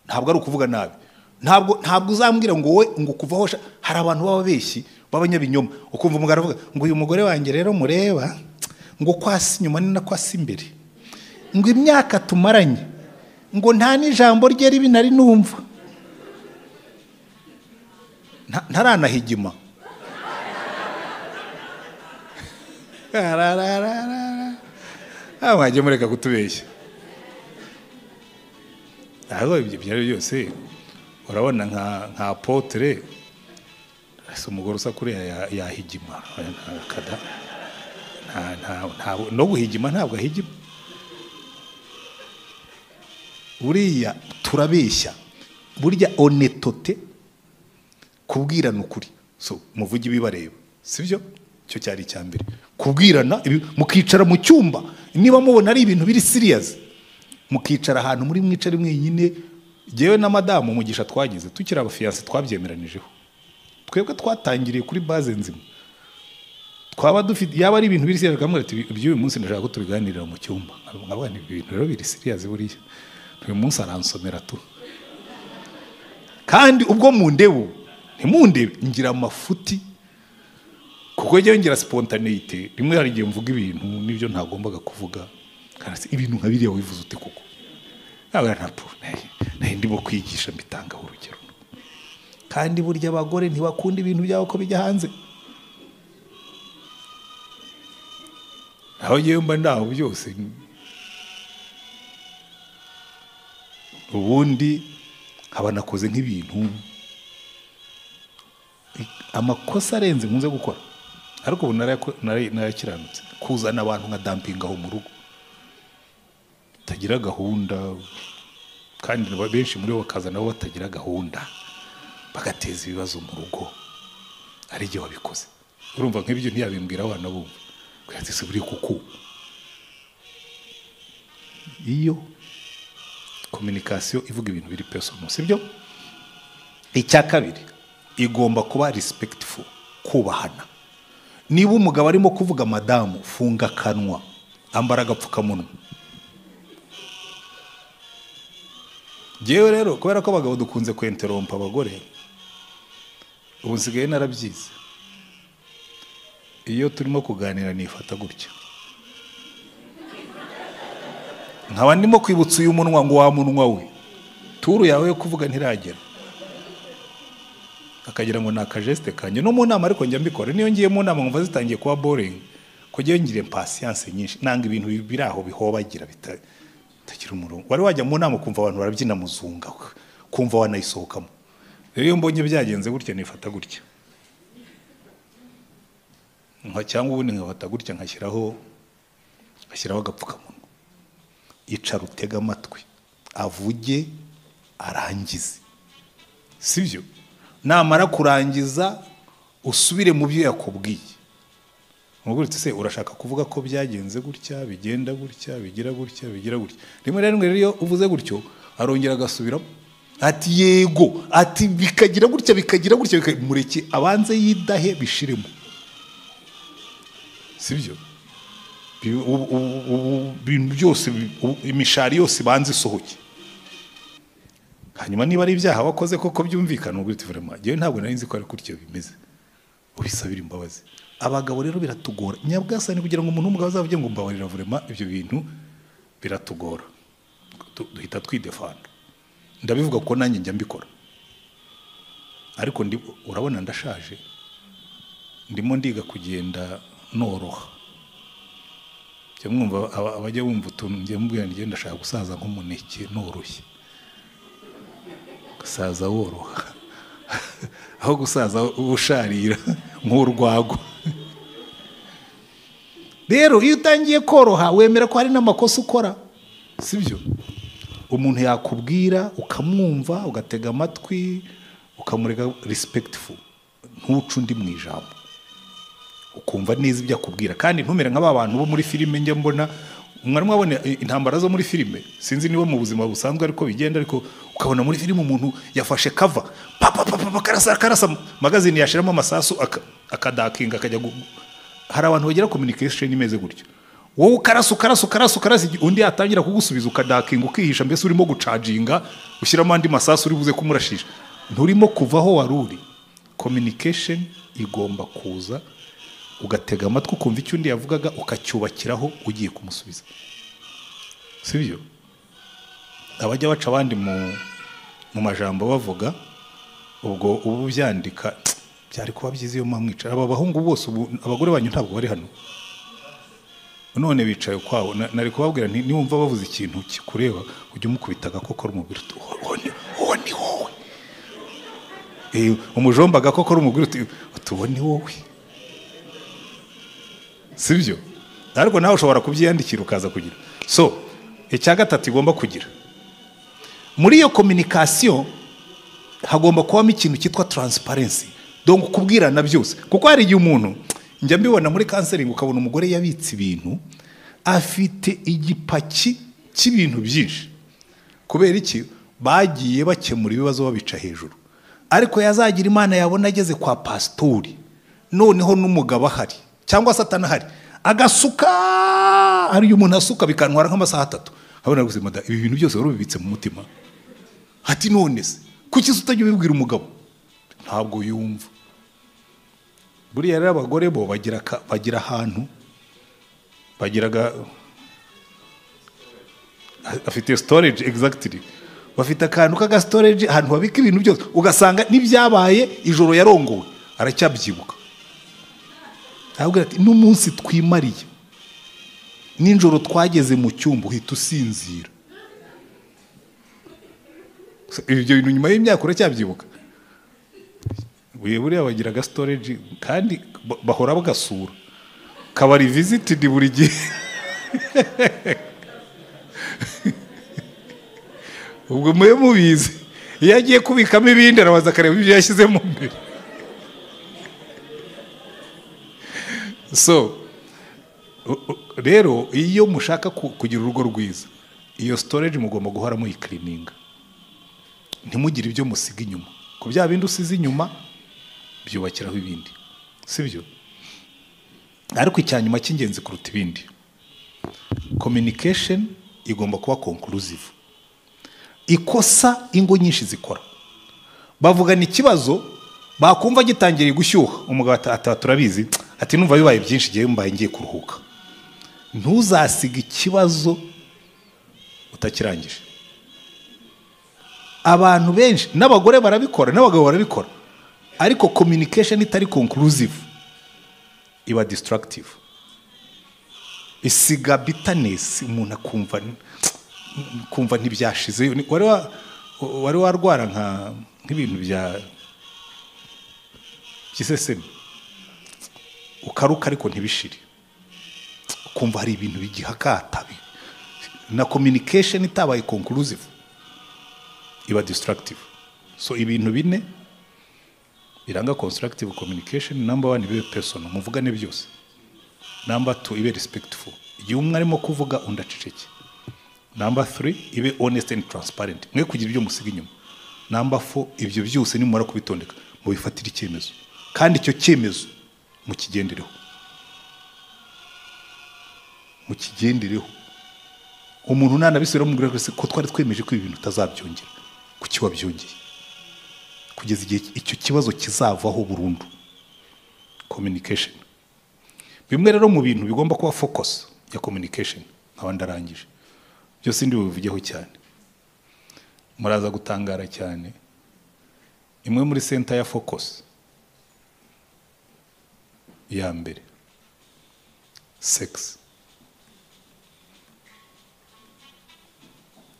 ntabwo ari ukuvuga nabi. Ntabwo uzambwira ngo wowe ngo kuvaho. Hari abantu b'ababeshyi b'abanyabinyoma, ukumva umugabo aravuga ngo uyu mugore wanjye rero mureba ngo kwasi inyuma ni na kwasi imbere, ngo imyaka tumaranye ngo nta n'ijambo rye ribi nari numva, ntaranahigima. Mwagiye mureka kutubeshya. Aho ibyo byari byose urabona nka apotre, ese umugore usa kuriya yahigima kada, no guhigima ntabwo ahigima. Buriya turabeshya, burya honetote, kubwirana ukuri. So muvuge ibibareba, sibyo? Cyo cyari icya mbere, kubwirana, mukicara mu cyumba. Niba mubona ari ibintu biri serious, mukicara ahantu muri mwicare mwenyine. Jewe na madamu umugisha twagize tukiri abafiancé twabyemeranijeho. Twebwe twatangiriye kuri base nzima. Twaba dufite yaba ari ibintu biri serious, akamubwira ati iby'uyu munsi ndashaka ko tubiganirira mu cyumba. Nkabona ibintu rero biri serious buriya. Uyu munsi aransomera tu. Kandi ubwo mundebo ntimundebe ngira amafuti, kuko njyewe ngira spontaneity. Rimwe hari igihe mvuga ibintu nibyo ntagombaga kuvuga, kandi ibintu nka biriya wivuze ute koko? Nari ndimo kwigisha mbitanga urugero. Kandi burya abagore ntibakunda ibintu byabo ko bijya hanze. Aho ngewe mba ndaho byose. Ubundi nkaba nakoze nk'ibintu, amakosa arenze nkunze gukora, ariko ubu narayakiranutse. Kuzana abantu nka dumping aho mu rugo batagira gahunda, kandi benshi muri bo bakaza nabo batagira gahunda, bagateza ibibazo mu rugo. Ari igihe wabikoze urumva nk'ibyo ntiyabimbwira abana bumva kwatse buri kuko iyo communication ivuga ibintu biri personal, sibyo? Icya kabiri igomba kuba respectful, kubahana. Niba umugabo arimo kuvuga madamu, funga akanwa, ambara agapfukamunwa. Jewe rero kubera ko abagabo dukunze kwenterompa abagore, ubu nsigaye narabyize. Iyo turimo kuganira nifata gutya, nkaba ndimo kwibutsa uyu munwa ngo wa munwa we, turu yawe yo kuvuga ntiragera. Akagira ngo ni akajeste kanjye. No mu nama ariko njya mbikora. Niyo ngiye mu nama nkumva zitangiye kuba boring, kugira ngire patience nyinshi, nanga ibintu biri aho bihobagira bitagira umurongo. Wari wajya mu nama ukumva abantu barabyina muzunga, kumva wanayisohokamo. Rero iyo mbonye byagenze gutya nifata gutya, nka cyangwa ubundi nkafata gutya nkashyiraho Ashyiraho agapfukamunwa, icara utega amatwi avuge arangize, sibyo? Namara kurangiza usubire mu byo yakubwiye, umubwire uti se urashaka kuvuga ko byagenze gutya, bigenda gutya, bigira gutya, bigira gutya. Rimwe na rimwe rero iyo uvuze gutyo arongera agasubiramo ati yego, ati bikagira gutya, bikagira gutya, mureke abanze yidahe bishiremo, sibyo? Ibintu byose, imishari yose ibanze isohoke. Hanyuma niba ari ibyaha wakoze koko byumvikana, ubwo uti vraiment njyewe ntabwo nari nzi ko ari gutyo bimeze, ubisabira imbabazi. Abagabo rero biratugora nyabwasani kugira ngo umuntu w'umugabo azavuge ngo mbabarira, vraiment ibyo bintu biratugora, duhita twidefanda. Ndabivuga ko nanjye njya mbikora, ariko urabona ndashaje, ndimo ndiga kugenda noroha. Mwumva abajya bumva utuntu njye mubwira nti ndashaka gusaza nk'umuneke noroshye, gusaza woroha aho gusaza usharira nk'urwago. Rero iyo utangiye koroha wemera ko hari n'amakosa ukora, sibyo? Umuntu yakubwira ukamwumva, ugatega amatwi, ukamureka respectful, ntuce undi mu ijambo, ukumva neza ibyo akubwira. Kandi ntumere nk'aba bantu bo muri filime njya mbona, mwari mwabona intambara zo muri filime, sinzi niba mu buzima busanzwe ariko bigenda, ariko ukabona muri filime umuntu yafashe cover pa pa pa karasa karasa, magazine yashiramo amasasu akadakinga akajya. Hari abantu bagira communication imeze gutyo, wowe ukarasa ukarasa ukarasa ukarasa, undi yatangira kugusubiza ukadakinga ukihisha, mbese urimo gucaginga ushyiramo andi masasu uri buze kumurashisha, nturimo kuvaho wari uri. Communication igomba kuza ugatega amatwi ukumva icyo undi yavugaga, ukacyubakiraho ugiye kumusubiza, sibyo? Abajya baca abandi mu majambo bavuga, ubwo ubu byandika byari kuba byiza iyo mwamwicara. Aba bahungu bose ubu abagore banyu ntabwo bari hano none bicaye kwabo, nari kubabwira nti niwumva bavuze ikintu kikureba ujye umukubita agakokora umubwira uti uwo ni wowe, umujomba agakokora umubwira uti uwo ni wowe, sibyo? Ariko nawe ushobora kubyiyandikira ukaza kugira. So icya gatatu igomba kugira muri iyo communication, hagomba kubamo ikintu cyitwa transparency, donc kubwirana byose. Kuko hari igihe umuntu, njya mbibona muri counseling, ukabona umugore yabitse ibintu, afite igipaki cy'ibintu byinshi. Kubera iki? Bagiye bakemura ibibazo babica hejuru, ariko yazagira Imana yabona ageze kwa pasitori, noneho n'umugabo ahari cyangwa se atanahari, agasuka. Hari umuntu asuka bikantwara nk'amasaha 3, abona gusa ibi bintu byose wari ubibitse mu mutima. Ati none se kuki utajya ubibwira umugabo? Ntabwo yumva. Buriya rero abagore bo bagira ahantu bagiraga, afite storage, exactly, bafite akantu k'aga storage ahantu babika ibintu byose, ugasanga n'ibyabaye ijoro yarongowe aracyabyibuka. Arabwira ati n'umunsi twimariye nijoro twageze mu cyumba uhita usinzira, ibyo bintu nyuma y'imyaka uracyabyibuka. Buriya bagira aga storage kandi bahora bagasura, kabari visited buri gihe. Ubwo mwe mubizi, iyo agiye kubikamo ibindi arabaza akareba ibyo yashyizemo mbere. So rero iyo mushaka kugira urugo rwiza, iyo storage mugomba guhora muyiklininga, ntimugire ibyo musiga inyuma, ku bya bindi usize inyuma byubakiraho ibindi, sibyo? Ariko icyanyuma cy'ingenzi kuruta ibindi, communication igomba kuba conclusive. Ikosa ingo nyinshi zikora, bavugana ikibazo bakumva gitangiriye gushyuha, umugabo ati turabizi, ati numva bibaye byinshi igihe mbaye ngiye kuruhuka. Ntuzasiga ikibazo utakirangije. Abantu benshi n'abagore barabikora n'abagabo barabikora, ariko communication itari conclusive iba destructive, isiga bitterness, umuntu akumva ntibyashize. Wari warwara nk'ibintu bya gisesemi ukaruka ariko ntibishire, Ukumva hari ibintu bigihakata. Na communication itabaye conclusive iba destructive. So ibintu bine biranga constructive communication: number 1, ibe personal, muvugane byose. Number 2, ibe respectful, igihe umwe arimo kuvuga undi aceceke. Number 3, ibe honest and transparent, mwe kugira ibyo musiga inyuma. Number 4, ibyo byose nimumara kubitondeka mubifatire icyemezo, kandi icyo cyemezo mukigendereho, mukigendereho. Umuntu nanabisubira mubwira ko twari twemeje ko ibi bintu utazabyongera, kuki wabyongeye? Kugeza igihe icyo kibazo kizavaho burundu. Communication, bimwe rero mu bintu bigomba kuba focus ya communication, nkaba ndarangije, byose ndi bubivugeho cyane, muraza gutangara cyane. Imwe muri center ya focus ya mbere, sex.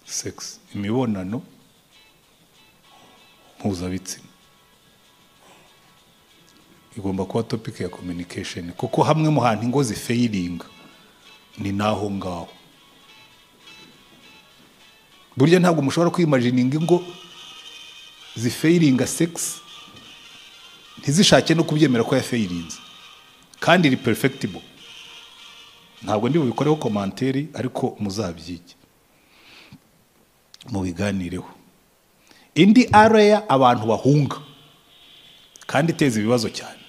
Sex, imibonano mpuzabitsina igomba kuba topic ya communication, kuko hamwe mu hantu ingo zifailinga ni naho ngaho. Burya ntabwo mushobora kwimagininga ingo zifailinga sex ntizishake no kubyemera ko yafailinze, kandi iri perfectible. Ntabwo ndi bubikoreho commentaire, ariko muzabyige mubiganireho. Indi area abantu bahunga kandi iteza ibibazo cyane,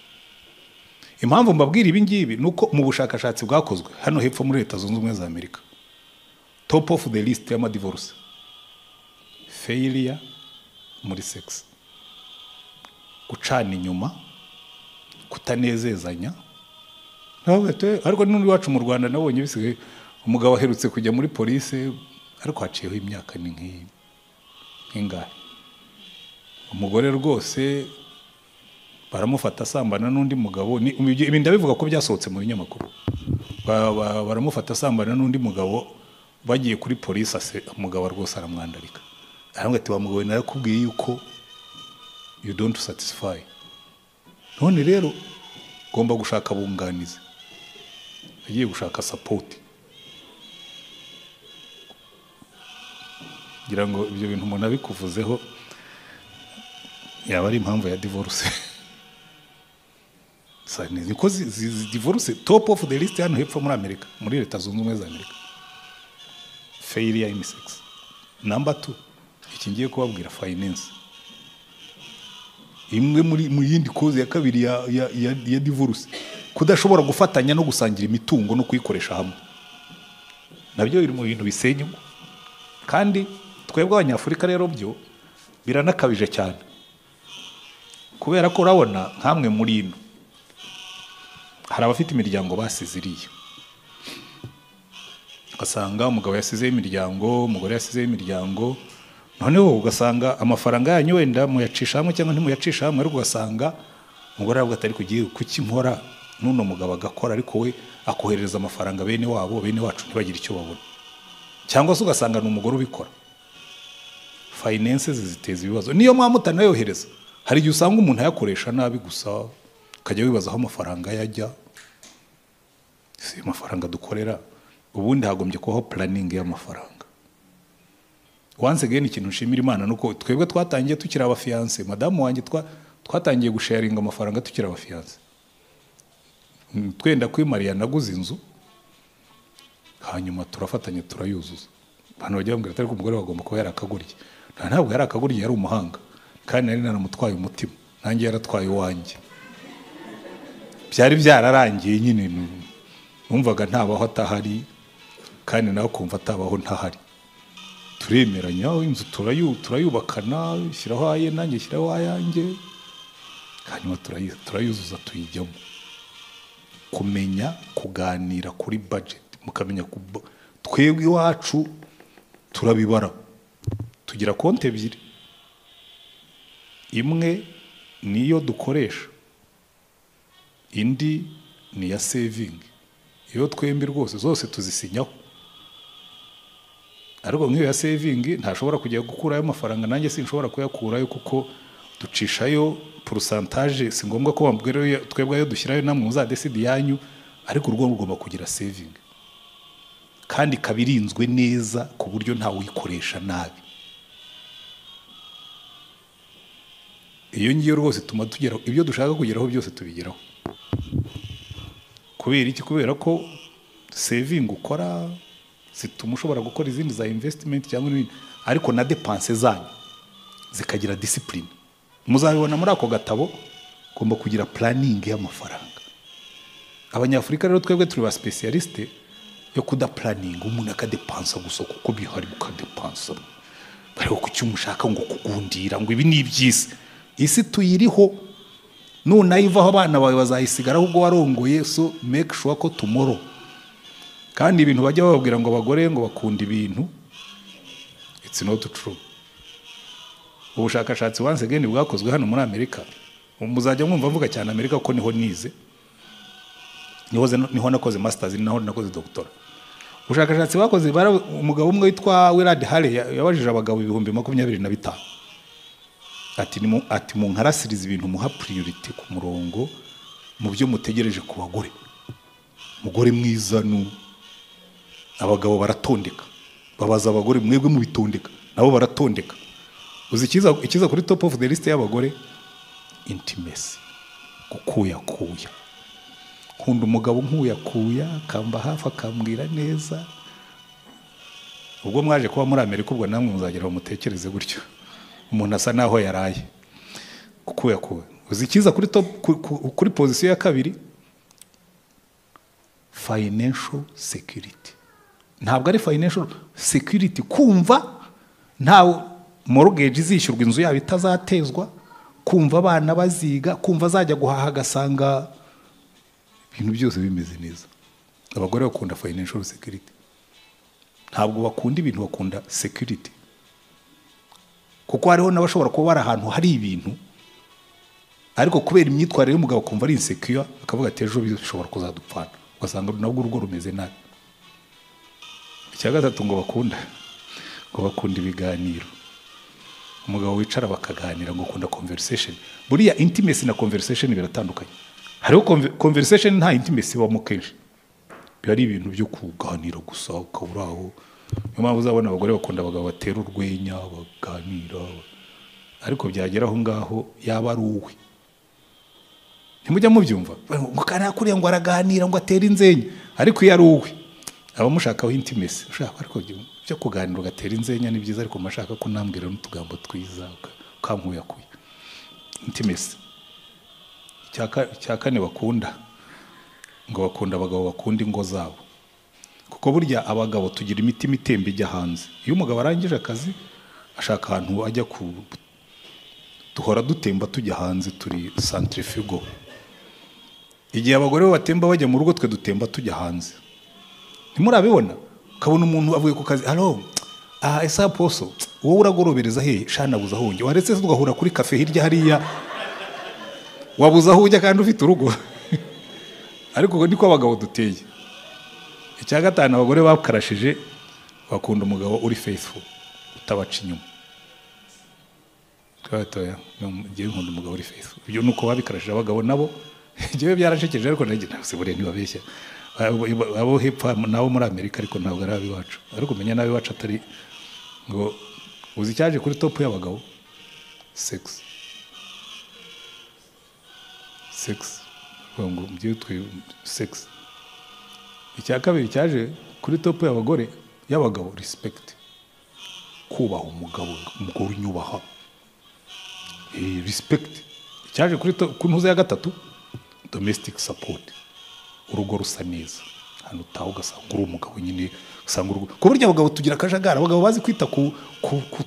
impamvu mbabwira ibi ngibi nuko mu bushakashatsi bwakozwe hano hepfo muri Leta Zunze Ubumwe za Amerika, top of the list y'ama divorce, failure muri sex, gucana inyuma, kutanezezanya. Ariko n'undi wacu mu Rwanda nabonye bisigaye, umugabo aherutse kujya muri police, ariko haciyeho imyaka ni nk'ingahe, umugore rwose baramufata asambana n'undi mugabo. Ibi ndabivuga ko byasohotse mu binyamakuru. Baramufata asambana n'undi mugabo, bagiye kuri police, umugabo rwose aramwandarika, aramubwira ati wa mugabo narakubwiye yuko you don't satisfy, none rero ugomba gushaka abunganizi. Agiye gushaka support. Ngira ngo ibyo bintu umuntu abikuvuzeho yaba ari impamvu ya divorce. Niko divorce top of the list hano hepfo muri Amerika, muri Leta Zunze Ubumwe za Amerika, failure in sex. Number 2, iki ngiye kubabwira, finance, imwe muri mu yindi cause ya kabiri ya divorce, kudashobora gufatanya no gusangira imitungo no kuyikoresha hamwe, nabyo biri mu bintu bisenya. Kandi twebwe Abanyafurika rero byo biranakabije cyane, kubera ko urabona nkamwe muri ino hari abafite imiryango basize iriya, ugasanga umugabo yasizeho imiryango, umugore yasizeho imiryango, noneho ugasanga amafaranga yanyu wenda muyacisha hamwe cyangwa ntimuyacisha hamwe, ariko ugasanga umugore aravuga ati ariko ugiye kuki nkora n'uno mugabo agakora, ariko we akoherereza amafaranga bene wabo, bene wacu ntibagire icyo babona. Cyangwa se ugasanga ni umugore ubikora. Finances ziteza ibibazo, niyo mpamvu utanayohereza. Hari igihe usanga umuntu ayakoresha nabi gusa, ukajya wibaza aho amafaranga yajya. Si amafaranga dukorera, ubundi hagombye kubaho planning y'amafaranga. Once again, ikintu nshimira Imana nuko twebwe twatangiye tukiri abafiance, madamu wanjye twatangiye gusharinga amafaranga tukiri abafiance. Twenda kwimariya naguze inzu, hanyuma turafatanya turayuzuza. Abantu bajya bambwira ati ariko umugore bagomba kuba yarakaguriye. Ntabwo yarakaguriye, yari umuhanga, kandi nari naramutwaye umutima, nanjye yaratwaye uwanjye. Byari byararangiye nyine, numvaga ntabaho atahari, kandi nawe kumva atabaho ntahari. Turemeranya inzu turayubakana, shyiraho aye nanjye shyiraho ayanjye, hanyuma turayuzuza tuyijyamo. Kumenya kuganira kuri budget, mukamenya twebwe iwacu turabibara, tugira konti ebyiri, imwe niyo dukoresha, indi ni ya saving. Iyo twembi rwose zose tuzisinyaho, ariko nk'iyo ya saving ntashobora kujya gukurayo amafaranga, nanjye sinshobora kuyakurayo kuko ducishayo pourcentage. Si ngombwa ko bambwira twebwe ayo dushyirayo, namwe muzadecide yanyu, ariko urwo rugomba kugira saving. Kandi ikaba irinzwe neza ku buryo ntawe uyikoresha nabi. Iyo ngiyo rwose tuma tugera ibyo dushaka kugeraho byose tubigeraho. Kubera iki? Kubera ko saving ukora zituma ushobora gukora izindi za investment cyangwa n'ibindi, ariko na dépense zanyu zikagira discipline. Muzabibona muri ako gatabo, ugomba kugira planning y'amafaranga. Abanyafurika rero twebwe turi ba spécialiste yo kudaplaninga, umuntu akadepansa gusa kuko bihari, ukadepansa ariko kuki umushaka ngo kugundira ngo ibi ni iby'isi. Isi tuyiriho, nunayivaho abana bawe bazayisigaraho ubwo warongoye. So make sure ko tomorrow. Kandi ibintu bajya bababwira ngo abagore ngo bakunda ibintu, it's not true. Ubushakashatsi once again bwakozwe hano muri Amerika, muzajya mwumva mvuga cyane Amerika kuko niho nize, niho nakoze masters, ni naho nakoze doctorat. Ubushakashatsi bakoze, umugabo umwe witwa Willard Hale yabajije abagabo 25,000 ati ati munkarasiriza ibintu muha priority ku murongo mu byo mutegereje ku bagore. Mugore mwiza nu abagabo baratondeka, babaza abagore mwebwe mubitondeka, nabo baratondeka. Uzi ikiza kuri top of the list y'abagore? Intimacy, gukuyakuya. Nkunda umugabo nkuyakuya, akamba hafi, akambwira neza. Ubwo mwaje kuba muri Amerika, ubwo namwe muzagera mutekereze gutyo. Umuntu asa naho yaraye gukuyakuya. Uzi ikiza kuri top, kuri position ya kabiri? Financial security. Ntabwo ari financial security kumva nta mortgage izishyurwa, inzu yabo itazatezwa, kumva abana baziga, kumva azajya guhaha agasanga ibintu byose bimeze neza. Abagore bakunda financial security, ntabwo bakunda ibintu, bakunda security. Kuko hariho n'abashobora kuba bari ahantu hari ibintu, ariko kubera imyitwarire y'umugabo akumva ari insecure, akavuga ati ejo bishobora kuzadupfana, ugasanga nabwo urugo rumeze nabi. Icya gatatu ngo bakunda ibiganiro, umugabo wicara bakaganira, ngo ukunda conversation. Buriya intimacy na conversation biratandukanye. Hariho conversation nta intimacy ibamo, kenshi biba ari ibintu byo kuganira gusa, ukaba uri aho. Niyo mpamvu uzabona abagore bakunda abagabo batera urwenya, baganira, ariko byagera aho ngaho yaba ari uwe. Ntimujya mubyumva ngo kana kuriya ngo araganira, ngo atere inzenya, ariko iyo ari uwe aba amushakaho intimacy. Ushaka ariko byo kuganira ugatera inzenya ni byiza, ariko mashaka ko nambwira n'utugambo twiza, ukankuyakuya, intimacy. Icya kane bakunda, ngo bakunda abagabo bakunda ingo zabo. Kuko burya abagabo tugira imitima itemba ijya hanze. Iyo umugabo arangije akazi ashaka ahantu ajya ku duhora dutemba tujya hanze, turi centrifugal. Igihe abagore bo batemba bajya mu rugo, twe dutemba tujya hanze. Ntimurabibona? Ukabona umuntu avuye ku kazi: "Halo, aha ese aposo, wowe uragorobereza hehe? Shana buza aho njya, waretse se tugahura kuri café hirya hariya?" Wabuze aho ujya kandi ufite urugo. Ariko ubwo niko abagabo duteye. Icya gatanu abagore bakarashije, bakunda umugabo uri faithful, utabaca inyuma. Twatoya ngiye nkunda umugabo uri faithful. Ibyo nuko babikarashije abagabo nabo. Njyewe byarashekeje, ariko nanjye ntabwo buriya ntibabeshya. Abo hepfo nabo muri Amerika, ariko ntabwo ari ab'iwacu. Ariko umenya n'ab'iwacu atari ngo. Uzi icyaje kuri top y'abagabo? Sex, sex. Ngo byitwe sex. Icya kabiri cyaje kuri top y'abagore, y'abagabo, respect, kubaha umugabo, umugore unyubaha, respect. Icyaje kuri ku ntuza ya gatatu, domestic support, urugo rusa neza, hano utaha ugasanga uri umugabo nyine, usanga urugo. Ku buryo abagabo tugira akajagari, abagabo bazi kwita ku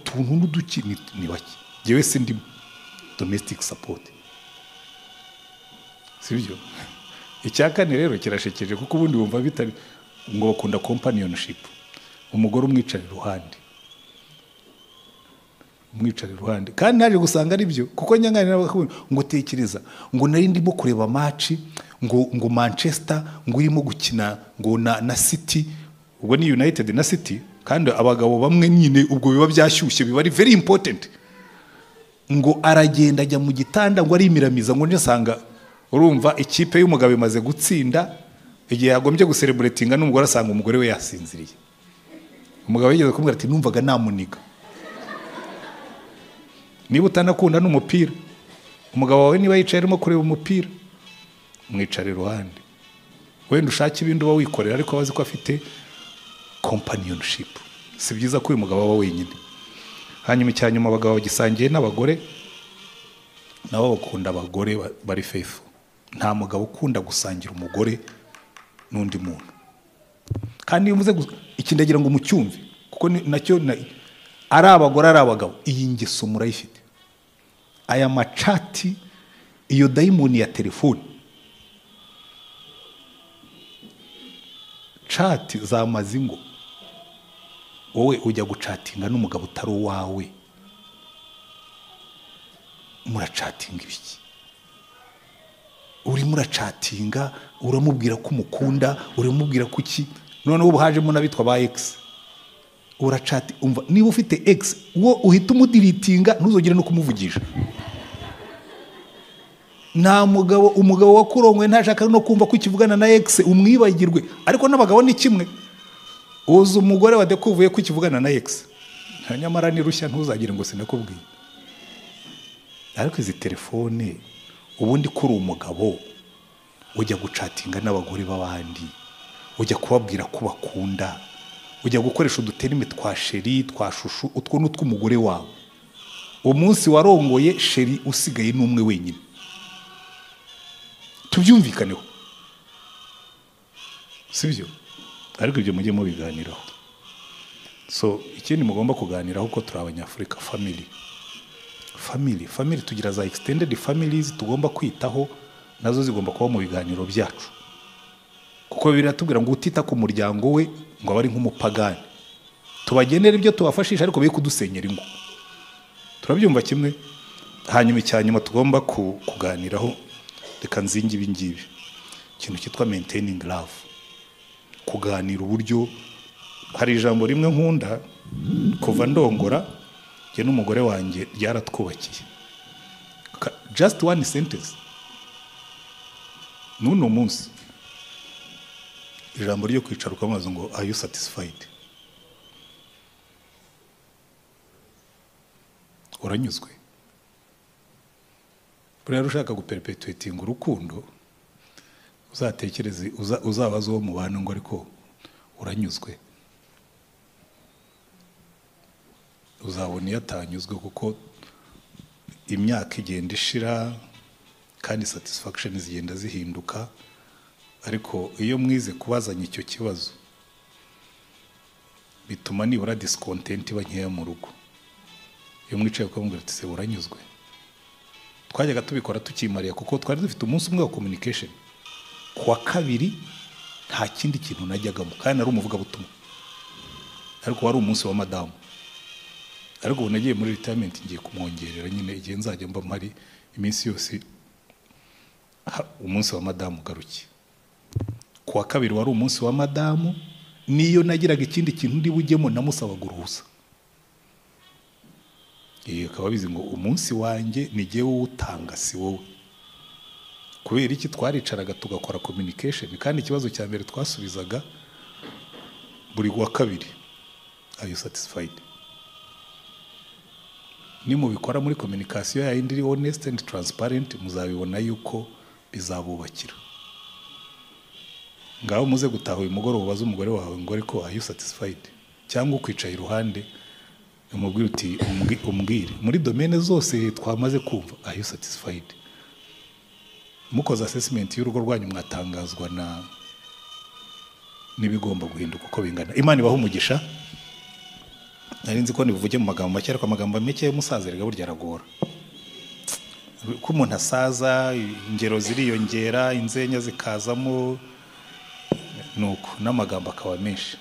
tuntu n'uduki ni bake. Njyewe sindimo. Domestic support, sibyo? Icya kane rero kirashekeje, kuko ubundi wumva bitari ngo bakunda companionship, umugore umwicara iruhande, umwicara iruhande. Kandi naje gusanga ari byo, kuko nyangana ngo tekereza ngo nari ndimo kureba match, ngo Manchester ngo irimo gukina ngo na City, ubwo ni United na City. Kandi abagabo bamwe nyine ubwo biba byashyushye, biba ari very important. Ngo aragenda ajya mu gitanda, ngo arimiramiza, ngo nsanga urumva ikipe y'umugabo imaze gutsinda. Igihe yagombye gucelebratinga n'umugore asanga umugore we yasinziriye. Umugabo yigeze kumubwira ati numvaga namuniga. Niba utanakunda n'umupira, umugabo wawe niba yicaye arimo kureba umupira, mwicare iruhande. Wenda ushake ibindi uba wikorera, ariko abazi ko afite companionship. Si byiza ko uyu mugabo aba wenyine. Hanyuma icya nyuma, abagabo bagisangiye n'abagore, nabo bakunda abagore bari faithful. Nta mugabo ukunda gusangira umugore n'undi muntu. Kandi iyo mvuze iki ndagira ngo mucyumve, kuko nacyo ari abagore ari abagabo, iyi ngeso murayifite. Aya macati, iyo dayimoni ya telefone, chat zamaze ingo. Wowe ujya gucatinga n'umugabo utari uwawe, muracatinga ibiki? Urimo uracatinga, uramubwira ko umukunda, uramubwira ko iki? Noneho ubu hajemo n'abitwa ba ex. Uracati, umva, niba ufite ex, uwo uhita umudiritinga, ntuzongere no kumuvugisha. Nta mugabo, umugabo wakurongoye ntashaka no kumva ko ukivugana na ex, umwibagirwe. Ariko n'abagabo ni kimwe. Uzi umugore wadekuvuye ko ukivugana na ex, nyamara ni rushya, ntuzagire ngo sinakubwiye. Ariko izi telefone, ubundi kuri umugabo ujya gucatinga n'abagore b'abandi, ujya kubabwira ko bakunda, ujya gukoresha uduterime twa chéri, twa chouchou, utwo n'utw'umugore wawe. Umunsi warongoye chéri usigaye n'umwe wenyine. Tubyumvikaneho, sibyo? Ariko ibyo mujye mubiganiraho. So ikindi mugomba kuganiraho, ko turi Abanyafurika, family. Family, family, tugira za extended families tugomba kwitaho, nazo zigomba kuba mu biganiro byacu. Kuko biratubwira ngo utita ku muryango we ngo aba ari nk'umupagani. Tubagenera ibyo tubafashisha, ariko be kudusenyera ingo. Turabyumva kimwe? Hanyuma icya nyuma tugomba kuganiraho, reka nzingi ibi ngibi, ikintu cyitwa maintaining love. Kuganira uburyo, hari ijambo rimwe nkunda kuva ndongora njye n'umugore wanjye ryaratwubakiye. Just one sentence. N'uno munsi ijambo ryo kwicara ukamaze ngo are you satisfied? Uranyuzwe? Buriya ushaka guperpetuatinga urukundo, uzatekereze, uzabaze uwo mubana ngo ariko uranyuzwe? Uzabona iyo atanyuzwe, kuko imyaka igenda ishira kandi satisfaction zigenda zihinduka. Ariko iyo mwize kubazanya icyo kibazo, bituma nibura discontent iba nkeya mu rugo. Iyo mwicaye ukamubwira ati se uranyuzwe? Twajyaga tubikora tukimariye, kuko twari dufite umunsi umwe wa communication. Kuwa kabiri nta kindi kintu najyagamo, kandi nari umuvugabutumwa, ariko wari umunsi wa madamu. Ariko ubu nagiye muri retirement, ngiye kumwongerera nyine igihe nzajya mba mpari iminsi yose, umunsi wa madamu ugaruke. Kuwa kabiri wari umunsi wa madamu, niyo nagiraga ikindi kintu ndi bujyemo namusabaga uruhusa. Akaba abizi ngo umunsi wanjye ni jyewe uwutanga, si wowe. Kubera iki? Twaricaraga tugakora communication, kandi ikibazo cya mbere twasubizaga buri wa kabiri, are you satisfied? Nimubikora muri communication ya yindi iri honest and transparent, muzabibona yuko bizabubakira. Ngaho muze gutaha uyu mugoroba ubaze umugore wawe ngo ariko are you satisfied? Cyangwa ukwicaye iruhande umubwire uti umbwire muri domaine zose twamaze kumva, are you satisfied? Mukoze assessment y'urugo rwanyu mwatangazwa na n'ibigomba guhinduka uko bingana. Imana ibahe umugisha. Nari nzi ko nibuvuge mu magambo make, ariko amagambo make y'umusaza erega burya aragora. Ko umuntu asaza, ingero ziriyongera, inzenya zikazamo, nuko n'amagambo akaba menshi.